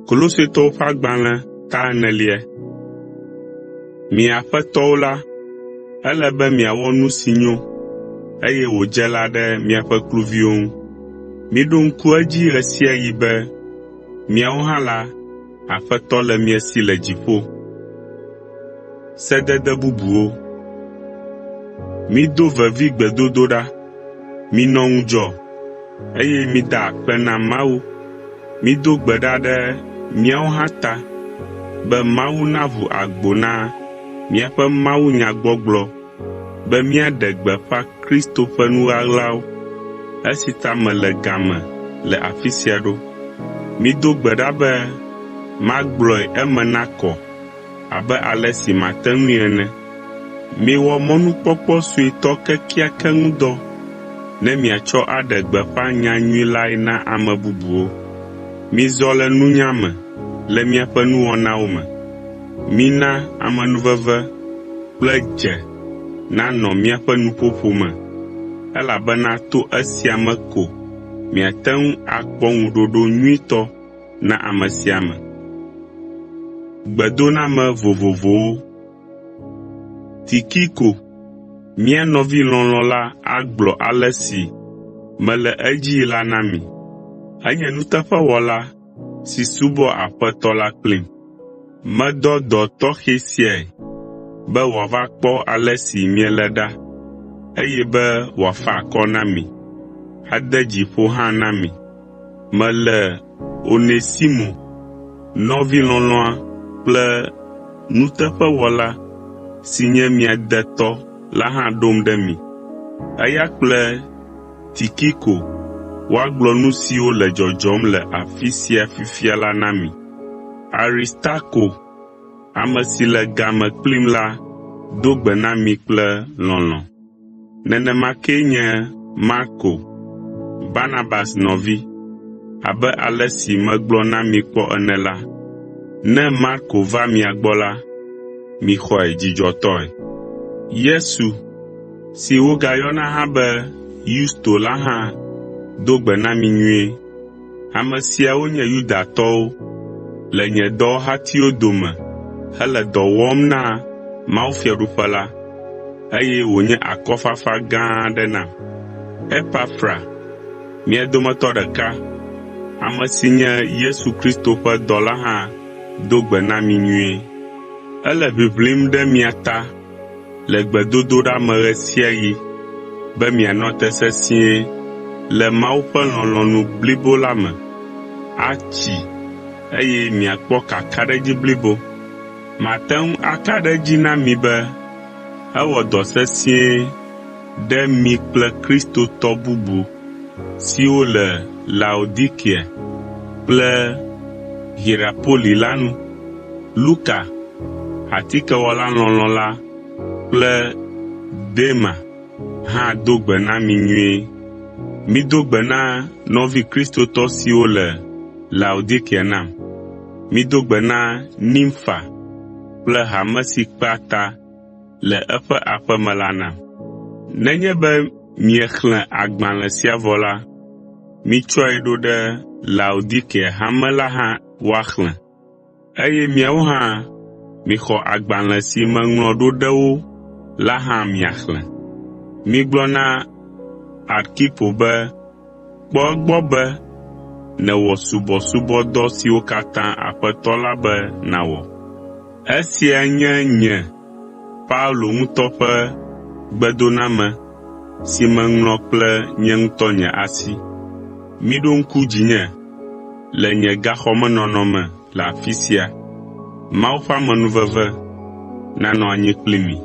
Kolositɔwo ƒe agbalẽ ta enelia. Mi aƒetɔwo la, ele be miawɔ nu si nyo, eye wòdze la ɖe miaƒe kluviwo ŋu. Miɖo ŋku edzi ɣe sia ɣi be miawo hã la, Aƒetɔ le mia si le dziƒo. Mido vevi gbedodoɖa, minɔ ŋudzɔ, eye mida akpe na Mawu. Mido gbe ɖa ɖe míawo hã ta be Mawu naʋu agbo na míaƒe mawunyagbɔgblɔ be míaɖe gbeƒã Kristo ƒe nu ɣaɣlawo, esi ta mele ga me le afi sia ɖo. Mido gbe ɖa be magblɔe eme nakɔ abe ale si mate ŋui ene. Miwɔ mɔnukpɔkpɔ suetɔ kekeake ŋu dɔ ne miatsɔ aɖe gbeƒã nyanyui lae na ame bubuwo. Mizɔ le nunya me le miaƒe nuwɔnawo me. Mina amenuveve kple dze nanɔ miaƒe nuƒoƒo me, elabena to esia me ko miate ŋu akpɔ ŋuɖoɖo nyuitɔ na ame sia ame. Tikiko, mía nɔvi lɔlɔ̃ la agblɔ ale si mele edzii la na mi. Enye nuteƒewɔla si subɔa Aƒetɔ la kplim. Medɔ dɔ tɔxɛ siae be wòava kpɔ ale si miele ɖa, eye be wòafa akɔ na mi, ade dzi ƒo hã na mi. Mele Onesimo, nɔvi lɔlɔ̃a kple nuteƒewɔla si nye mia detɔ la hã ɖom ɖe mi. Eya kple Tikiko woagblɔ nu siwo le dzɔdzɔm le afi sia fifia la na mi. Aristarko, ame si le ga me kplim la do gbe na mi kple lɔlɔ̃. Nenema kee nye Marko, Barnabas nɔvi. Abe ale si megblɔ na mi kpɔ ene la, ne Marko va mia gbɔ la, mixɔe dzidzɔtɔe. Yesu si wogayɔna hã be Yusto la hã do gbe na mi nyuie. Ame siawo nye Yudatɔwo le nye dɔwɔhatiwo dome hele dɔ wɔm na mawufiaɖuƒe la, eye wònye akɔfafa gã aɖe nam. Epafra, mia dometɔ ɖeka, ame si nye Yesu Kristo ƒe dɔla hã do gbe na mi nyuie. Ele ʋiʋlim ɖe mia ta le gbedodoɖa me ɣe sia ɣi be mianɔ te sesĩe le Mawu ƒe lɔlɔ̃nu blibo la me, atsi, eye miakpɔ kakaɖedzi blibo. Mate ŋu aka ɖe edzi na mi be ewɔ dɔ sesĩe ɖe mi kple kristotɔ bubu siwo le Laodikea kple Hierapoli la nu. Luka, atikewɔla lɔlɔ̃ la kple Dema hã do gbe na mi nyuie. Mido gbe na nɔvi kristotɔ siwo le Laodikea nam. Mido gbe na Nimfa kple hame si kpea ta le eƒe aƒe me la nam. Nenye be miexlẽ agbalẽ sia vɔ la, mitsɔe ɖo ɖe Laodikea hame la hã woaxlẽ, eye miawo hã mixɔ agbalẽ si meŋlɔ ɖo ɖe wo la hã miaxlẽ. Migblɔ na Arkipo be, “Kpɔ egbɔ be nèwɔ subɔsubɔdɔ siwo katã Aƒetɔ la be nàwɔ.” Esia nye nye, Paulo ŋutɔ ƒe gbedoname si meŋlɔ kple nye ŋutɔ nye asi. Miɖo ŋku dzinye le nye gaxɔmenɔnɔ me le afi sia. Mawu ƒe amenuveve nanɔ anyi kpli mi.